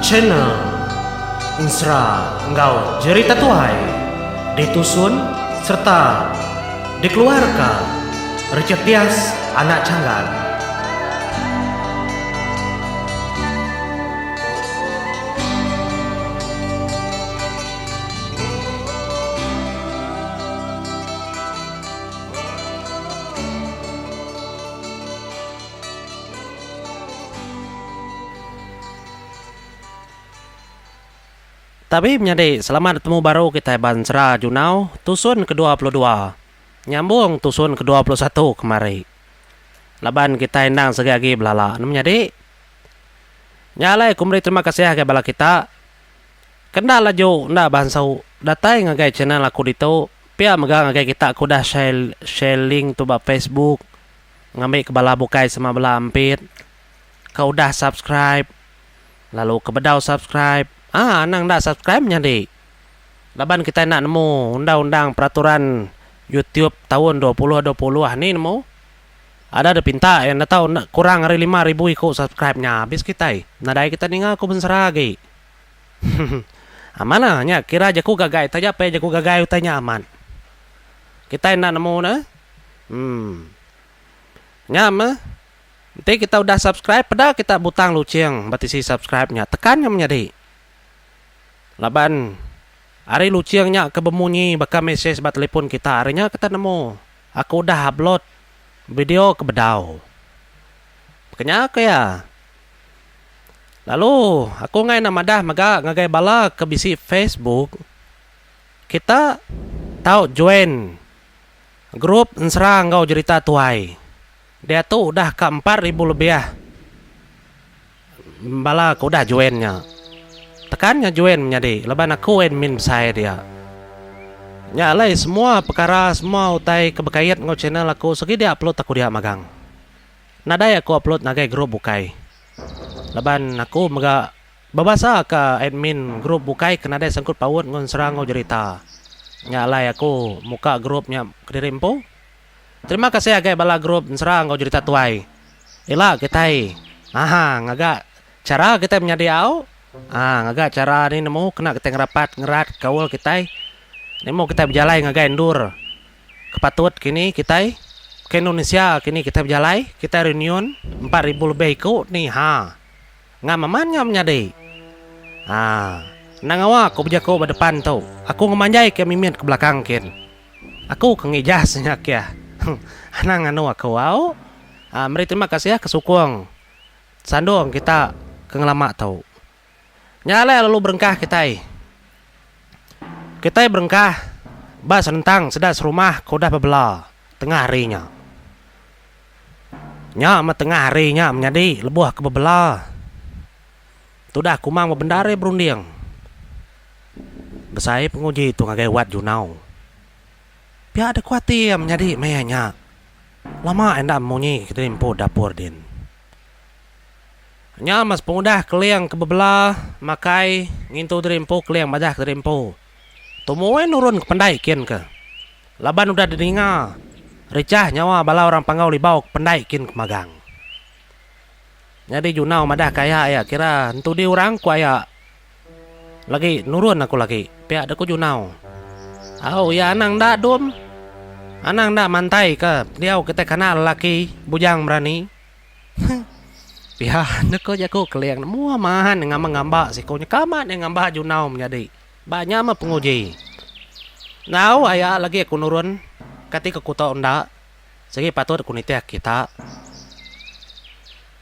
Channel Ensera enggau Jerita Tuai ditusun sereta dikeluarka Richard Dias anak Changgan. Tabi menyadi selamat betemu baru kitai ba Ensera Junau tusun ke 22 nyambung tusun ke 21 kemari. Laban kitai endang segi agi belala ne menyadi. Nya alai aku meri terima kasih ngagai bala kita ke enda laju enda bansu datai ngagai channel aku ditu pia mega ngagai kita ke udah share share link tu ba Facebook ngambi ke bala bukai sama bala ampit ke udah subscribe lalu ke bedau subscribe aa anang enda subscribe nyadi laban kitai enda nemu undang undang peraturan youtube taun 2020 ni nemu ada dep pinta iya enda tau enda kurang ari 5000 iku subscribe nya abis kitai nadai kitai ninga ku bensera agi amat lah nya kira jaku gagai taja pia jaku gagai utai nya amat kitai enda nemu ne uhh nya meh. Enti kita udah subscribe peda kita butang luching ba tisi subscribe nya tekan nya menyadi. Laban ari luching nya ke bemunyi baka mesej ba telefon kita ari nya kita nemu aku udah upload video ke bedau. Baka nya ku iya. Lalu aku enggai enda madah mega ngagai bala ke bisi Facebook kita tau join group ensera enggau jerita tuai. Diatu udah ka 4000 lebih bala ke udah join nya. Tekan nya join menyadi laban aku admin besai dia. Nya alai semua pekara semua utai ke bekait enggau channel aku segi di upload aku dia magang. Nadai aku upload ngagai group bukai. Laban aku mega bebasa ka admin group bukai ke nadai sangkut paut enggau ensera enggau jerita. Nya alai aku muka group nya kediri empu. Terima kasih agai bala group ensera enggau jerita tuai. Ila kitai aha ngaga chara kitai menyadi au aa ngaga chara ni nemu kena kitai ngerapat ngerat kaul kitai nemu kitai bejalai ngagai endur ke patut kini kitai ke Indonesia kini kitai bejalai kitai reunion 4000 lebih iku ni ha. Ngam amat nya menyadi. Haa. Enda ngawa aku bejaku ba depan tu. Aku ngemanjai ke mimit ke belakang kin. Aku ke ngijas nya kih. Anang nganu aku au. Haa meri terima kasih ke sukung sandung kita ke ngelama tu. Nya alai lalu berengkah kitai. Kitai berengkah ba senentang sida serumah ke udah bebela tengah hari nya. Nya meh tengah hari nya menyadi lebuh ke bebela. Tudah Kumang bebendar iya berunding. Besai penguji tu ngagai Wat Junau. Pia deh ku ati iya menyadi maya nya. Lama enda munyi kediri empu dapur din. Nya meh sepengudah Keling ke bebela makai ngintu diri empu Keling madah kediri empu. Tumu ai nurun ke pendai kin ke. Laban udah didinga richah nyawa bala orang Panggau Libau ke pendai kin ke magang. Nyadi Junau madah ke aya iya kira entudi orang ku aya lagi nurun aku lagi pia deh ku Junau. Au iya anang enda dum. Anang enda mantai ke pendiau kitai kana lelaki bujang berani. Pia deh ku jaku Keling nemu amat ngamba ngamba siku nya ka amat nya ngamba Junau menyadi. Ba nya meh penguji. Enggau aya lagi aku nurun kati ke kuto enda sigi patut aku nitih kita.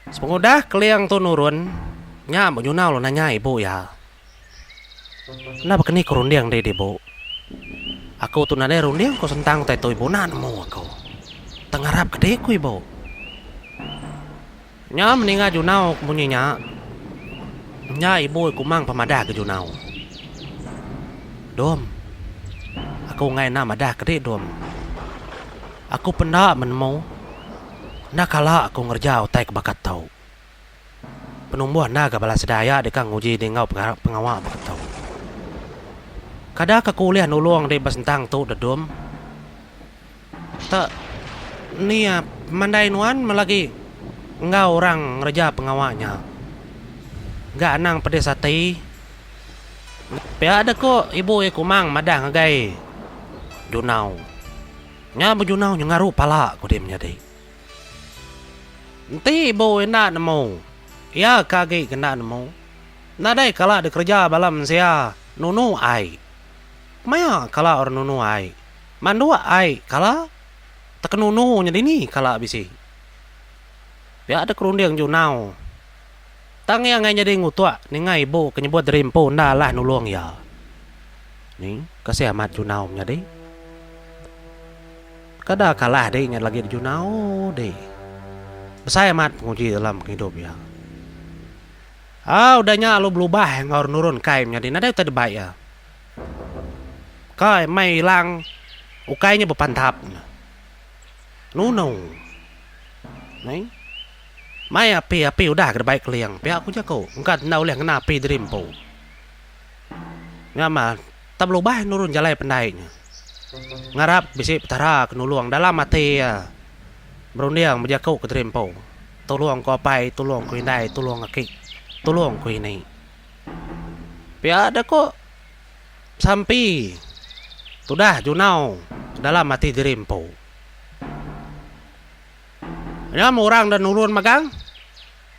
Sepengudah Keling tu nurun nya meh Junau lalu nanya ibu iya. Enda baka ni ku runding dih ibu. Aku tu nadai runding ku sentang utai tu ibu enda nemu aku. Tang ngarap ke dih ku ibu. Nya meninga Junau ke munyi nya. Nya ibu Kumang pemadah ke Junau. Dom. Aku enggai enda madah ke dik Dom. Aku penda menemu. Enda kala aku ngereja utai ke baka tu. Penumbuh enda ga bala sida aya deka nguji di enggau pengawa baka tu. Kada ke aku ulih nulung dik ba sentang tu deh Dom. Te ni pemandai nuan meh lagi enggau orang ngereja pengawa nya. Ga anang pedis ati. Pia deh ko ibu iya Kumang madah ngagai Junau. Nya ba Junau nyengaru pala ku deh menyadi. Enti ibu enda nemu, iya ke agi ke enda nemu. Nadai kala dikereja bala mensia nunu ai. Maya kala orang nunu ai. Manduk ai kala tekenunu nya dini kala bisi. Pia deh kerunding Junau. Tang iya enggai nyadi ngutuk ninga ibu ke nyebut diri empu enda alah nulung iya. Ni, kasih amat Junau menyadi. Kada kalah di nya lagi Junau di. Besai amat penguji dalam pengidup iya. Aa udah nya lalu belubah enggau nurun kai menyadi nadai utai debai iya. Kai mai ilang ukai nya bepantap. Nunu. Ni. Mai api api udah ke dibai keling pia ku jaku engka enda ulih ngena api diri empu. Nya mah tak belubah nurun jalai pendai nya. Ngarap bisi petara ke nulung dalam ati iya berunding bejaku ke diri empu. Tulung ku apai, tulung ku indai, tulung aki, tulung ku ini. Pia deh ku sampi tudah junau dalam ati diri empu. Nya meh orang da nurun magang.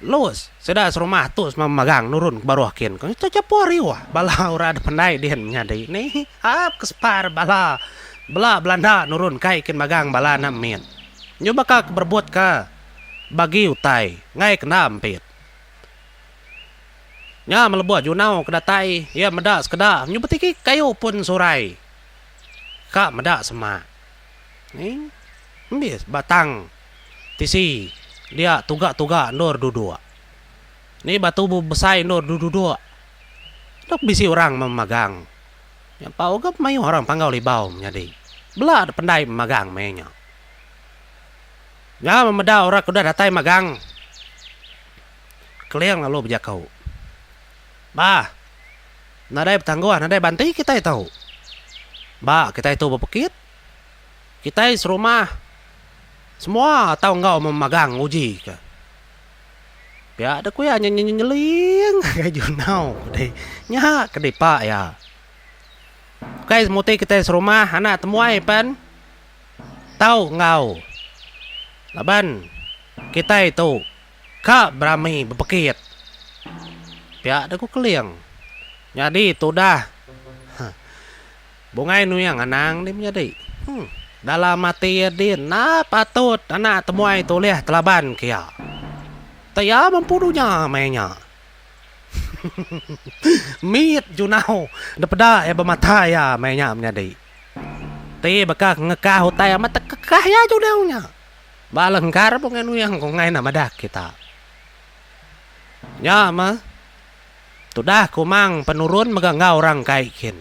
Lus sida serumah tu semua magang nurun ke baruh kin. Ku chapuh riuh bala orang da pandai din nyadi nih. Ap ke separ bala bela belanda nurun kai kin magang bala anak mit. Nyu baka ke berebut ka bagi utai enggai kenda ampit. Nya meh lebuh junau ke datai iya meda sekeda nyu betiki kayu pun surai ka meda semak. Ni embis batang tisi dia tuga-tuga endur duduk. Ni batu besai endur duduk. Dok bisi orang memagang. Nya pau ga mayuh orang Panggau Libau menyadi. Bela da pendai memagang meh nya. Nya memeda orang ke udah datai magang. Keling lalu bejaku. Bah. Nadai betangguh nadai banti kitai tu. Ba kitai tu bepekit. Kitai serumah semua tau enggau memagang nguji ka. Pia deh ku iya nyeling ngagai Junau deh. Nya ke dipa iya. Ukai semuti kitai serumah anak temuai pen tau enggau laban kitai tu ka berami bepekit. Pia deh ku Keling. Nyadi tudah. Bungai Nuyang anang dih menyadi. Huh. Dalam ati iya din enda patut anak temuai tu ulih telaban ke iya. Te iya mempu dunya meh nya. Mit junau depeda iya bemata iya meh nya menyadi. Ti baka ke ngekah utai amat tekekah iya junau nya. Ba lengkar Bungai Nuyang ku enggai enda madah kita. Nya meh. Tudah Kumang penurun mega enggau orang kai kin.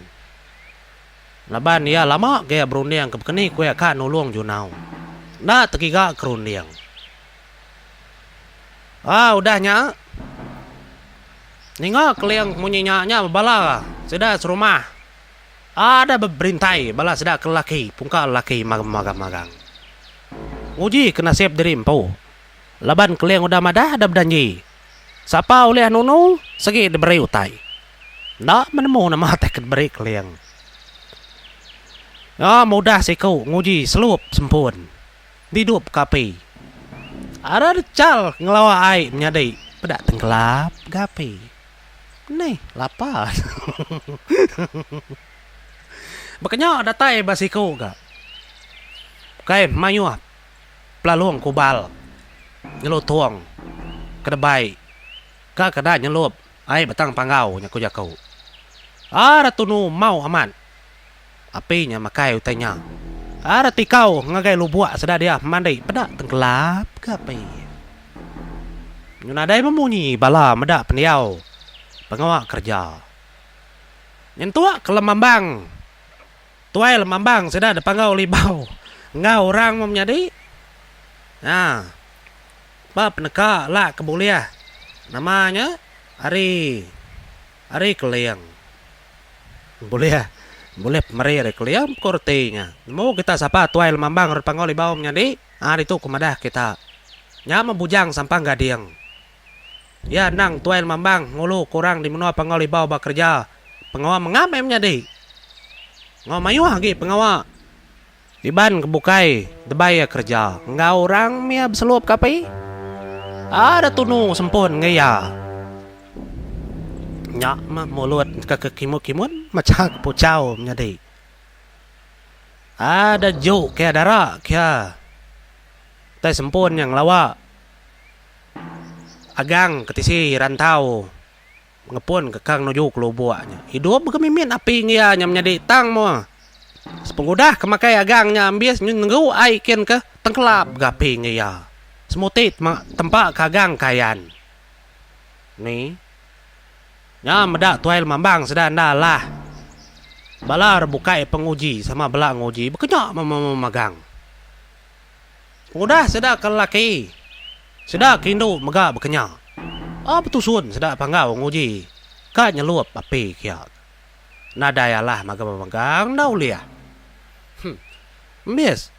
Laban iya lama gaya berunding ke bekeni ku iya ka nulung Junau. Enda tegiga ke runding. Aa udah nya ninga Keling munyi nya nya bebala sida serumah ada beberintai bala sida ke lelaki pungka lelaki magang-magang. Nguji ke nasib diri empu laban Keling udah madah udah bedanji. Sapa ulih nunu segi diberi utai. Enda menemu nama utai ke diberi Keling. Iya mudah siku nguji selup sempun didup ke api. Ada dechal ngelawa ai menyadi peda tengkelap ga api. Nih lapa. Baka nya datai ba siku ga. Ukai mayuh. Pelalung kubal nyelutung kedebai ka keda nyelup ai Batang Panggau nya ku jaku. Ara tunu mau amat api nya makai utai nya. Ara tikau ngagai lubuk sida dia mandi peda tengkelap ke api. Nyu nadai memunyi bala meda pendiau pengawa kereja. Nyentuk ke lemambang. Tuai lemambang sida da Panggau Libau enggau orang meh menyadi. Nya. Ba peneka la ke bulih nama nya ari ari Keling. Bulih bulih pemeri ari Keling ku reti nya. Nemu kita sapa tuai lemambang ari Panggau Libau menyadi? Ha ditu ku madah kita. Nya meh Bujang Sampang Gading. Iya endang tuai lemambang ngulu ke orang di menua Panggau Libau ba kereja pengawa mengap meh menyadi. Enggau mayuh agi pengawa Iban ke bukai debai iya kereja enggau orang mih beselup ke api. Ada tunu sempun enggau iya. Nya mah mulut ke kekimut-kimut macha ke puchau menyadi. Ada juk kia dara kia tai sempun nya ngelawa agang ke tisi rantau. Ngepun ke kang nuju ke lubuk nya. Idup mega mimit api ngia nya menyadi tang moa. Sepengudah ke makai agang nya ambis nyu nenggu ai kin ke tengkelap ga api ngia. Semuti tempa ke agang ke ayan. Ni. Nya meda tuai lemambang sida enda alah. Bala re bukai penguji sama bela nguji bekenya memagang. Pengudah sida ke lelaki, sida ke indu mega bekenya. Oh betusun sida panggau nguji ka nyelup api kia. Nadai alah magang-magang enda ulih. Huh. Embis.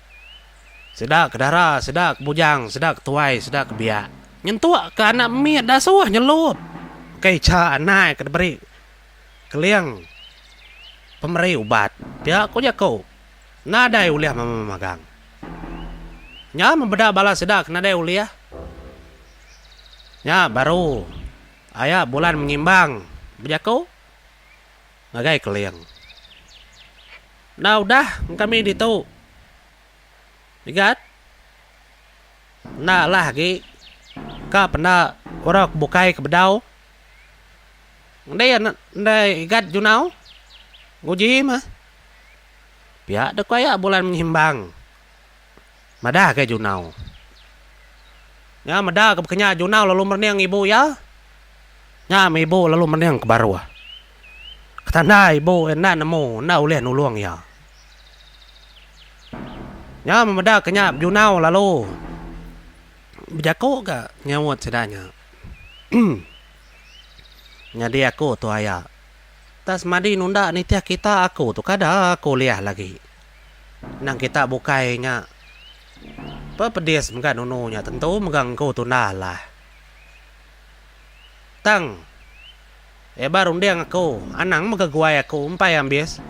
Sida ke dara, sida ke bujang, sida ke tuai, sida ke biak. Nyentuk ke anak mit dasuh nyelup. Ukai icha anai ke diberi keling pemeri ubat. Pia ku jaku. Nadai ulih memagang. Nya mebeda bala sida ke nadai ulih. Nya baru aya bulan menyimbang bejaku ngagai Keling. Enda udah kami ditu Igat. Enda alah agi ka penda orang ke bukai ke bedau. Endai endai Igat Junau nguji mah. Pia dek aya bulan menyimbang madah agai Junau. Nya meda ke bekenya Junau lalu merening ibu iya. Nya meh ibu lalu merening ke baruh. Ketanda ibu iya enda nemu enda ulih nulung iya. Nya meh meda ke nya Junau lalu bejaku ga nyaut sida nya. Nyadi aku tu aya. Tak semadi nunda nitih kita aku tu kada aku ulih lagi. Nang kita bukai nya pepedis mega nunu nya tentu mega engku tunda alah. Tang eba runding aku anang mega guai aku empai ambis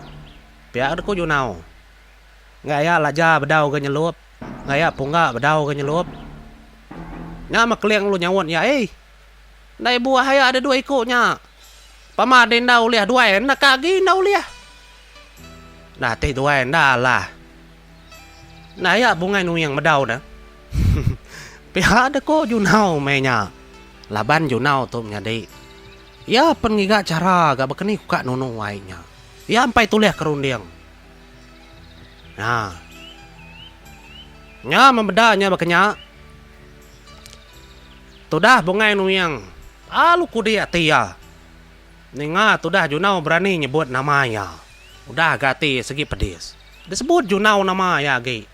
pia ku Junau. Enggai aya laja bedau ga nyelup enggai aya pungga bedau ga nyelup. Nya meh keling lalu nyaut iya eii. Ndai buah aya ada dua iku nya. Pama deh enda ulih duai enda ka agi enda ulih. Enda ti duai enda alah. Enda aya bungai nuing medau ne. Pia deh ko Junau meh nya. Laban Junau tu menyadi. Iya pen ngiga chara ga baka ni ku ka nunu ai nya. Iya empai tulih ke runding. Nya. Nya memeda nya baka nya. Tudah Bungai Nuing alu kudi ati iya. Ninga tudah Junau berani nyebut nama iya. Udah ga ati iya sigi pedis. Disebut Junau nama iya agi.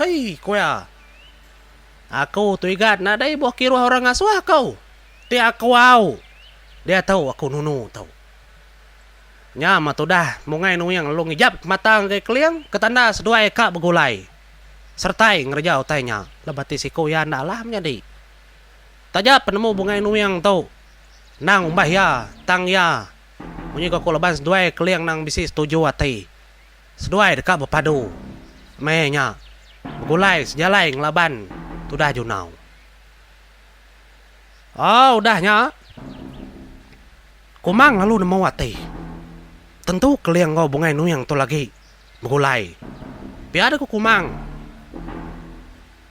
Hei, ku iya. Aku tu igat nadai ibuh kiruh orang ngasuh aku. Ti aku au. Diatu aku nunu tu. Nya mah tudah Bungai Nuing lalu ngijap ke mata ngagai Keling ke tanda seduai ka begulai. Sertai ngereja utai nya laban ti siku iya enda alah menyadi. Taja penemu Bungai Nuing tu endang umbah iya tang iya munyi ko aku laban seduai Keling endang bisi setuju ati. Seduai deka bepadu meh nya begulai sejalai ngelaban tudah Junau. Aaa udah nya Kumang lalu nemu ati tentu Keling enggau Bungai Nuing tu lagi. Begulai. Pia deh ku Kumang.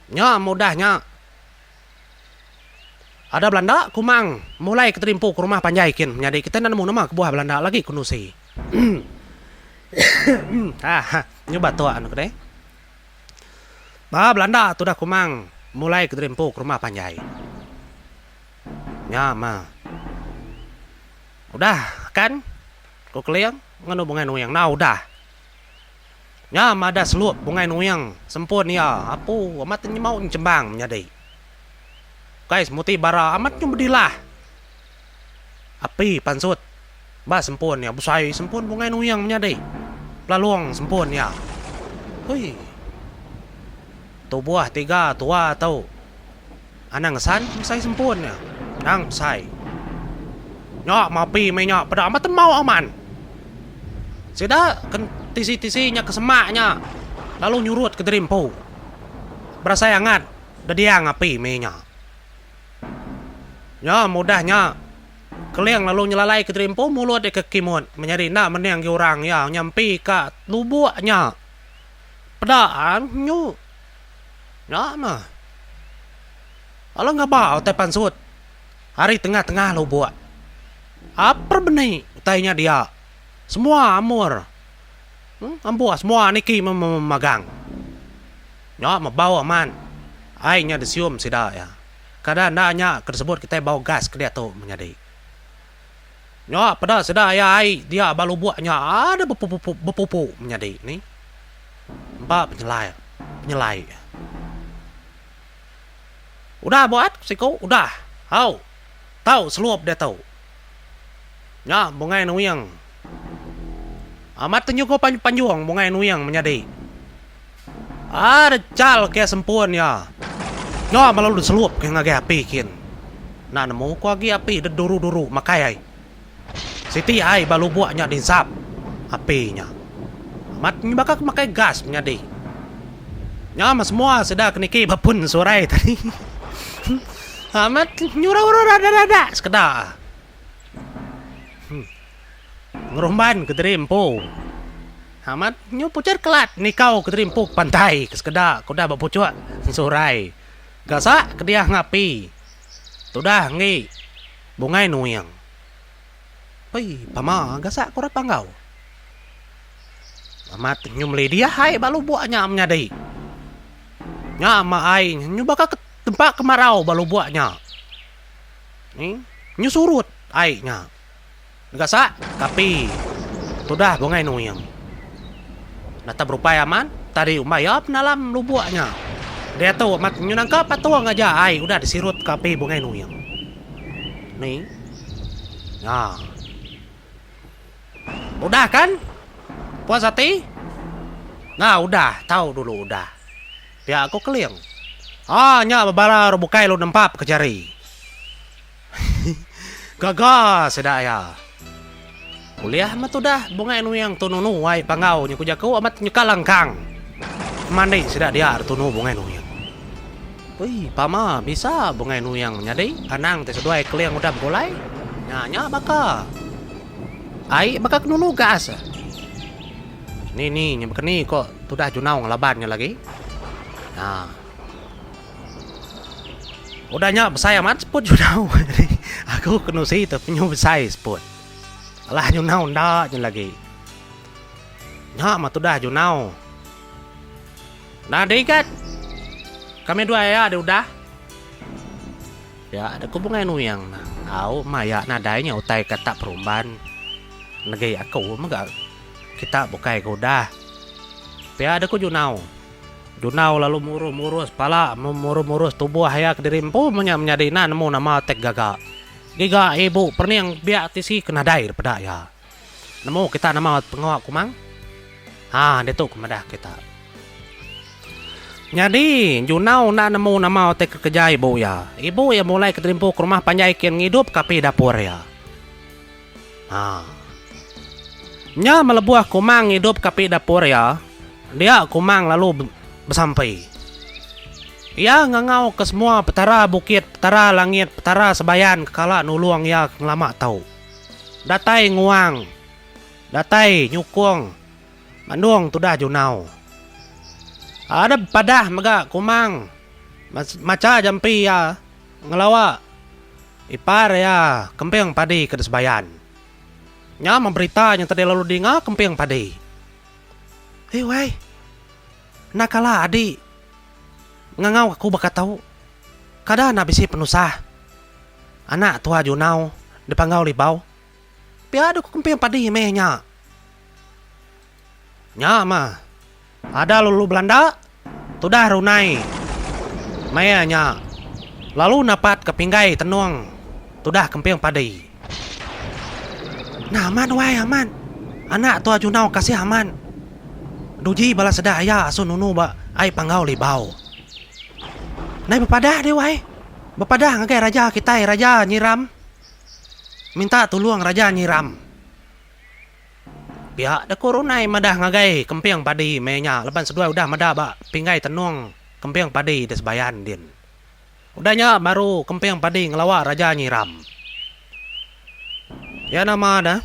Nya mudah nya. Ada belanda Kumang mulai ke terimpu ke rumah panjai kin menyadi kitai enda nemu nama kebuah belanda lagi ku Nusi. Haha nyu batuk anu kedai. Ba belanda tudah Kumang mulai ke terimpu ke rumah panjai. Nya mah. Udah kan ku Keling nganu Bungai Nuing. Nah udah. Nya madah selup Bungai Nuing sempun iya apu amat nyemau enchembang menyadi. Ukai semuti bara amat nyu bedilah. Api pansut ba sempun iya besai sempun Bungai Nuing menyadi. Pelalung sempun iya. Hui. Tubuh tiga tua tu anang ngesan besai sempun iya. Endang besai. Nya meh api meh nya peda amat temau aman. Sida ke tisi-tisi nya ke semak nya lalu nyurut kediri empu. Berasai angat dediang api meh nya. Nya mudah nya Keling lalu nyelalai kediri empu mulut iya ke kimut menyadi enda mening agi orang iya nyampi ka lubuk nya. Peda nyu nya meh. Lalu ngaba utai pansut ari tengah-tengah lubuk. Aper beni utai nya dia. Semua amur ambuh semua niki memagang. Nya meh bau amat ai nya disium sida iya. Kada enda nya ke disebut kitai bau gas ke diatu menyadi. Nya peda sida iya ai dia ba lubuk nya ada bepupu bepupu menyadi ni. Empa penyelai penyelai. Udah buat siku udah au tau selup diatu. Nya bungai nuing. Amat tenyukup panjung bungai nuing menyadi. Ada chal ke sempun iya. Nya meh lalu diselup ke ngagai api kin. Enda nemu ku agi api deh duru-duru makai ai. Siti ai ba lubuk nya dinsap api nya. Amat nya baka ke makai gas menyadi. Nya meh semua sida ke niki ba pun surai tadi. Amat nyurau rada-rada sekeda. Ngerumban kediri empu. Amat nyu puchur kelat nikau kediri empu ke pantai ke sekeda ke udah bepuchuk ensurai. Gasak ke diah ngapi tudah enggi bungai nuing. Pei pama gasak ke orang panggau. Amat nyu meli diah ai ba lubuk nya menyadi. Nya ma ai nyu baka ke tempa kemarau ba lubuk nya. Nyu surut ai nya. Gasak kapi tudah bungai nuing. Data berupai amat tadi umbai iya penalam lubuk nya. Diatu amat nyu nangka patung aja ai udah disirut kapi bungai nuing. Ni. Nya. Udah kan? Puas ati? Nah udah, tau dulu udah. Pia ku Keling. Ah nya bebala orang bukai lu nempap ke jari. Gaga sida iya. Ulih amat udah bungai nuing tu nunu ai panggau nya ku jaku amat nyeka langkang. Mandi sida dia tunu bungai nuing. Ui pama bisa bungai nuing nyadi anang ti seduai keling udah begulai. Nya nya baka ai baka ke nunu gas. Ni ni nya baka ni ko tudah junau ngelaban nya lagi. Nya. Udah nya besai amat seput junau aku ke nusi tu penyu besai seput. Alah junau enda nya lagi. Nya mah tudah junau. Nadi gat. Kami dua iya deh udah. Ya deh ku bungai nuing. Au maya nadai nya utai ke tak perumban. Negi aku mega kita bukai ke udah. Pia deh ku junau. Junau lalu murus-murus pala, murus-murus tubuh iya kediri empu menya menyadi enda nemu nama tek gaga. Giga ibu perening biak tisi ke nadai dipeda iya. Nemu kita nama pengawa kumang? Ha ditu ku madah kita. Nyadi Junau enda nemu nama utai ke kereja ibu iya. Ibu iya mulai kediri empu ke rumah panjai kin ngidup ke api dapur iya. Ha. Nya melebuh Kumang ngidup ke api dapur iya, dia Kumang lalu besampi. Iya ngangau ke semua petara bukit, petara langit, petara sebayan ke kala nulung iya ke ngelama tu. Datai nguang, datai nyukung mandung tudah junau. Ada bepadah mega Kumang macha jampi iya ngelawa ipar iya Kemping Padi ke disebayan. Nya meh berita nya tadi lalu dinga kemping padi. Hei wai. Enda kala adi ngangau aku baka tu. Kada enda bisi penusah. Anak tua Junau dipanggau Libau. Pia deh ku kemping padi meh nya. Nya meh. Ada lalu belanda tudah runai maya nya lalu napat ke pinggai tenung tudah kemping padi. Nah amat wai amat anak tua junau kasih amat duji bala sida aya asu nunu ba ai panggau libau. Nai bepadah deh wai bepadah ngagai raja kitai raja nyiram. Minta tulung Raja Nyiram. Pia deh ku Runai madah ngagai Kemping Padi meh nya laban seduai udah meda ba pinggai tenung Kemping Padi di Sebayan din. Udah nya baru Kemping Padi ngelawa Raja Nyiram. Iya nama deh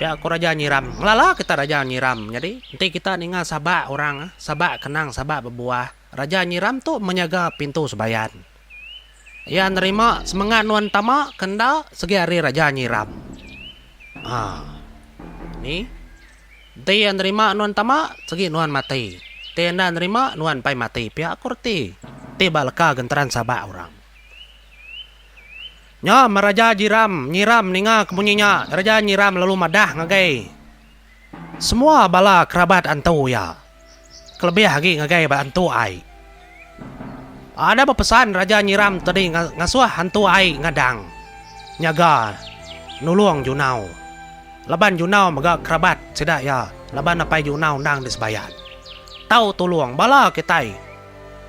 pia ku Raja Nyiram. Ngelala kita Raja Nyiram nyadi enti kita ninga sabak orang sabak kenang sabak bebuah Raja Nyiram tu menyaga pintu Sebayan. Iya nerima semengat nuan tama ke enda segi ari Raja Nyiram. Ha. Ni. Enti iya nerima nuan tama, segi nuan mati. Enti enda nerima, nuan empai mati. Pia ku reti ti ba leka genteran sabak orang. Nya meh Raja Jiram nyiram ninga ke munyi nya. Raja Nyiram lalu madah ngagai semua bala kerabat antu iya. Kelebih agi ngagai ba antu ai. Ada bepesan Raja Nyiram tadi ngasuh antu ai ngadang, nyaga, nulung Junau. Laban Junau mega kerabat sida iya laban apai Junau endang di Sebayan. Tau tulung bala kitai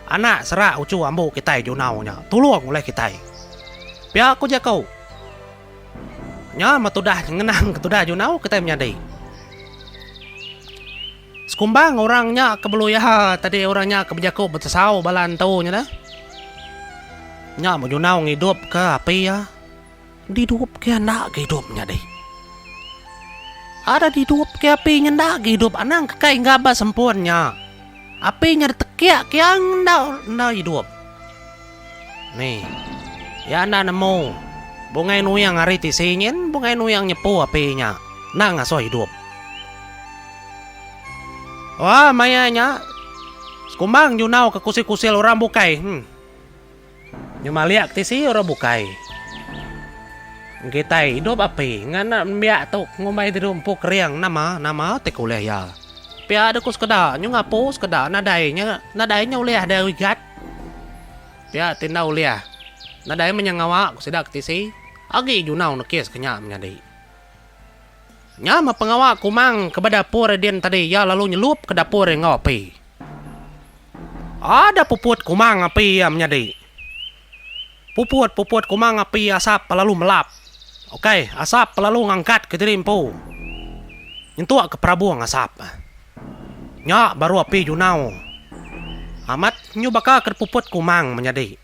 anak serak uchu ambu kitai Junau nya tulung ulih kitai. Pia ku jaku. Nya meh tudah ngenang ke tudah Junau kitai menyadi. Sekumbang orang nya ke beluya tadi orang nya ke bejaku betesau bala antu nya dah. Nya bejunau ngidup ke api iya. Didup ke enda ke idup nya dih. Ada didup ke api nya enda ke idup anang ke kai enggau ba sempun nya. Api nya ditekik ke iya enda enda idup. Ni. Iya enda nemu Bungai Nuing ari tisi nyin Bungai Nuing nyepu api nya enda ngasuh idup. Wah maya nya sekumbang junau ke kusil-kusil orang bukai. Hmm. Nyu malik tisi orang bukai. Kitai idup api ngan nembiak tu ngumbai diri empu kering nama nama ti ke ulih iya. Pia deh ku sekeda nyu ngapu sekeda nadai nya nadai nya ulih deh Wigat. Pia ti enda ulih nadai meh nya ngawa ku sida ke tisi agi junau nekis ke nya menyadi. Nya meh pengawa Kumang ke ba dapur din tadi iya lalu nyelup ke dapur enggau api. Ada puput Kumang api iya menyadi. Puput puput Kumang api asap lalu melap. Ok asap lalu ngangkat ke diri empu nyentuk ke perabung asap. Nya baru api junau. Amat nyu baka ke puput Kumang menyadi.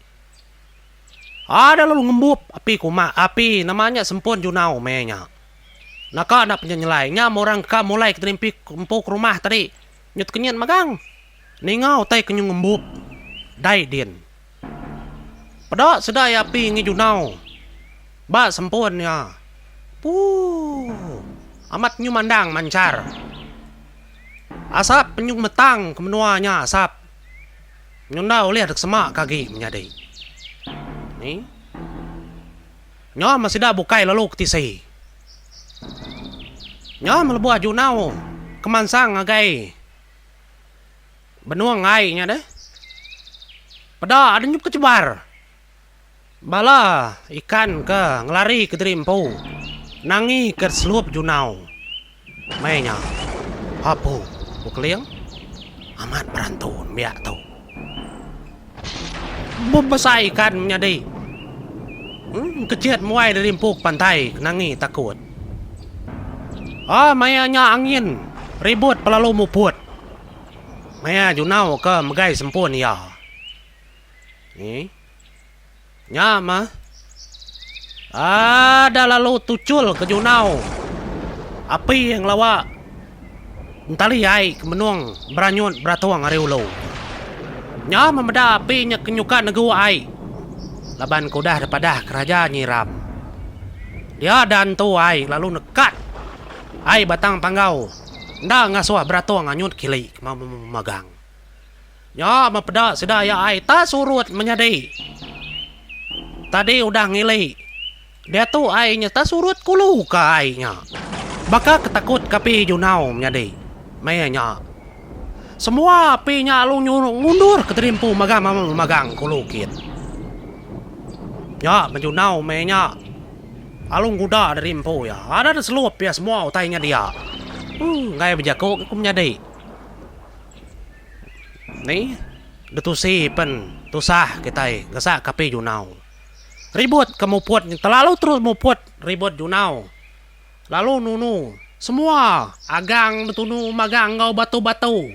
Ada lalu ngembup api kuma api nama nya sempun junau meh nya. Naka enda penyenyelai nya meh orang ka mulai ke terimpi empu ke rumah tadi nyu tekenyit magang ninga utai ke nyu ngembup dai din. Peda sida iya api ngi junau ba sempun iya. Puu amat nyu mandang manchar. Asap nyu metang ke menua nya asap. Nyunda ulih dek sema ke agi menyadi. Ni. Nya meh sida bukai lalu ke tisi. Nya meh lebuh Junau ke mansang ngagai benung ai nya deh. Peda ade nyup kechebar. Bala ikan ke ngelari ke diri empu nangi ke selup Junau meh nya. Apu, ku Keling, amat berantu nembiak tu. Bebesai ikan menyadi. Engkechit muai diri empu ke pantai ke nangi takut. Aa maya nya angin ribut belalu muput. Maya Junau ke megai sempun iya. Ni. Nya mah. Ada lalu tuchul ke junau api ngelawa entali ai ke menung beranyut beratung ari ulu. Nya meh meda api nya ke nyuka negu ai laban ke udah dipadah ke raja nyiram. Dia da entu ai lalu nekat ai batang panggau enda ngasuh beratung anyut kili ke magang. Nya meh peda sida iya ai ta surut menyadi. Tadi udah ngili. Diatu ai nya ta surut kulu ka ai nya. Baka ke takut ke api junau menyadi. Meh nya. Semua api nya alu ngundur ke diri empu magang magang kulu kin. Nya meh junau meh nya. Alu nguda diri empu iya. Ada da selup iya semua utai nya dia. Ooh enggai bejaku ke ku menyadi. Ni betusi pen tusah kitai ngesak ke api junau. Ribut ke muput nya telalu terus muput. ribut Junau lalu nunu semua agang betunu magang enggau batu-batu.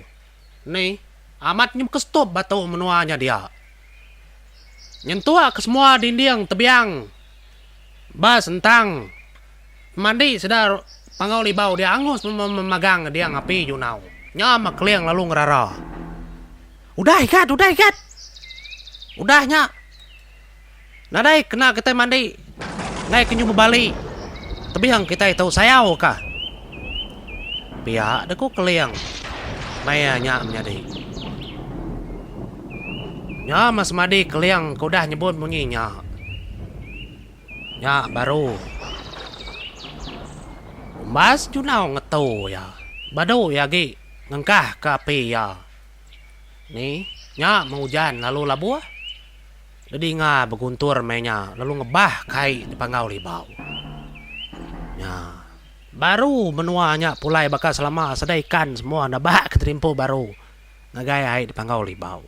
Ni, amat nyemka setup batu menua nya dia. Nyentuk ke semua dinding tebiang ba sentang pemandi sida Panggau Libau dia angus memagang diang api Junau. Nya meh Keling lalu ngerara. Udah igat, udah igat. Udah nya. Nadai kena kitai mandi enggai ke nyu bebali tebing kitai tu sayau ka. Pia deh ku Keling maya nya menyadi. Nya meh semadi Keling ke udah nyebut munyi nya. Nya baru umbas Junau ngetu iya badu iya agi ngengkah ka api iya. Ni nya meh ujan lalu labuh. Dedinga beguntur meh nya lalu ngebah kai di Panggau Libau. Nya. Baru menua nya pulai baka selama sedai ikan semua nebak ke terimpu baru ngagai ai di Panggau Libau.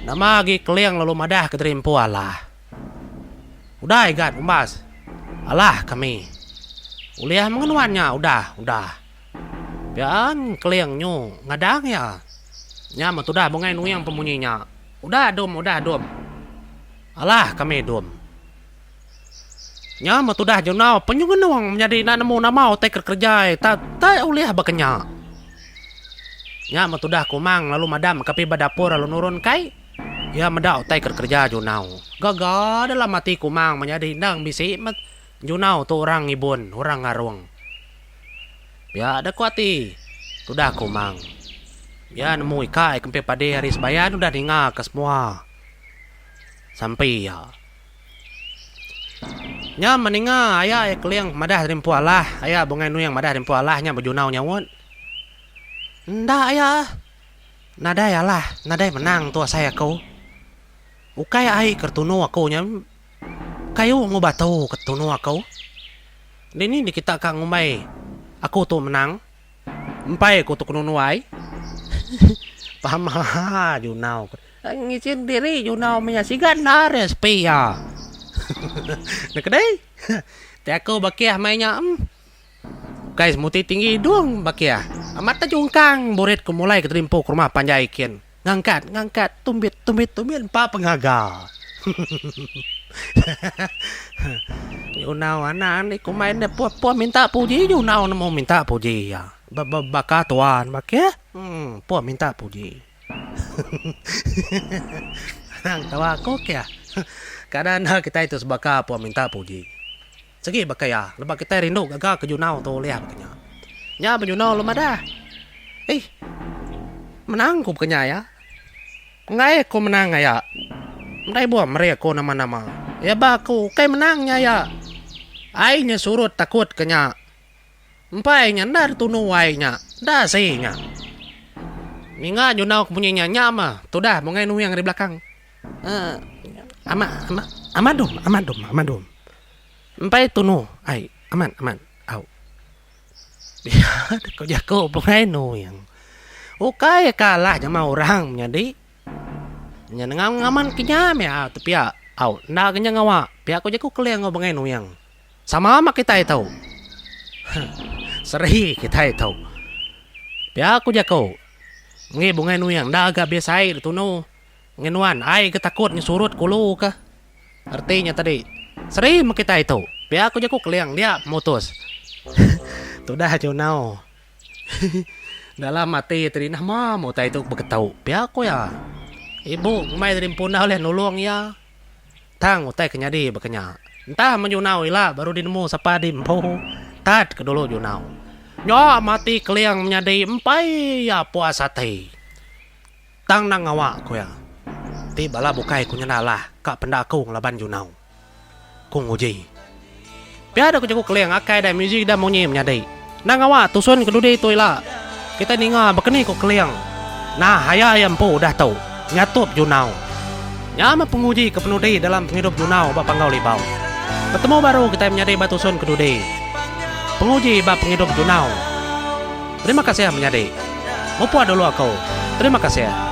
Nama agi Keling lalu madah ke terimpu alah. Udah igat umbas. Alah kami. Ulih meh nuan nya udah udah. Pian Keling nyu ngadang iya. Nya meh tudah bungai nuing pemunyi nya. Udah dum udah dum. Alah kami dum. Nya meh tudah junau penyu ngenung menyadi enda nemu nama utai ke kereja iya ta tai ulih baka nya. Nya meh tudah Kumang lalu madam ke api ba dapur lalu nurun kai. Iya meda utai ke kereja junau. Gaga dalam ati Kumang menyadi endang bisi meh junau tu orang ngibun orang ngarung. Pia deh ku ati tudah Kumang. Iya nemu ika ai kemping padi ari sebayan udah ninga ke semua sampi iya. Nya meninga aya iya Keling madah ari empu alah, aya Bungai Nuing madah ari empu alah nya bejunau nyaut. Enda aya nadai alah nadai menang tu asai aku. Ukai ai ke tunu aku nya kayu enggau batu ke tunu aku. Dini di kita ka ngumbai aku tu menang. Empai aku tu kenunu ai. Pama junau ku. Ngisin diri junau meh nya siga enda resipi iya. Nya kedai. Ti aku bakih mai nya em. Ukai semuti tinggi idung bakih. Amat te jungkang burit ku mulai ke terimpu ke rumah panjai kin. Ngangkat ngangkat tumbit tumbit tumbit empa pengaga. Junau anak andi kumbai enda puh puh minta puji junau nemu minta puji iya. Ba ba baka tuan bakih em puh minta puji. Anang tawa aku kih. Kada enda kitai tu sebaka puh minta puji. Segi baka iya lebuh kitai rindu gaga ke junau tu ulih baka nya. Nya ba junau lalu madah. Eih. Menang ku baka nya iya. Enggai aku menang aya. Meda ibuh meri aku nama-nama. Iya ba aku ukai menang nya aya. Ai nya surut takut ke nya. Empai nya enda ditunu ai nya. Enda asi nya. Ninga junau ke munyi nya nya mah tudah bungai nuing ari belakang. Aaa amat amat amat dum amat dum amat dum. Empai tunu ai amat amat au. Pia deh ko jaku bungai nuing. Ukai ka alah jama orang menyadi. Nya nengah ngaman ke nya meh au te pia au enda ke nya ngawa pia ko jaku keling enggau bungai nuing. Sama mah kitai tu. Seri kitai tu. Pia ko jaku. Enggi bungai nuing enda ga biasa ai ditunu. Ngi nuan ai ke takut ngi surut kulu ka. Reti nya tadi. Seri meh kitai tu. Pia ku jaku Keling dia pemutus. Tudah Junau. Dalam ati tadi nama meh utai tu beketu pia ku iya. Ibu ngumbai tadi empu enda ulih nulung iya. Tang utai ke nyadi baka nya. Entah meh Junau ila baru dinemu sapa di empu. Tat ke dulu Junau. Nya mati Keling menyadi empai iya puas ati. Tang endang ngawa, ku iya. Ti bala bukai ku nyenda alah ka penda aku ngelaban Junau. Ku nguji. Pia deh ku jaku Keling akai deh muzik deh munyi menyadi. Endang ngawa tusun ke dudi tu ila. Kitai ninga baka ni ku Keling. Nah aya iya empu udah tu. Nyatup Junau. Nya meh penguji ke penudi dalam pengidup Junau ba Panggau Libau. Betemu baru kitai menyadi ba tusun ke dudi. Penguji ba pengidup Junau. Terima kasih menyadi. Mupuk dulu aku. Terima kasih.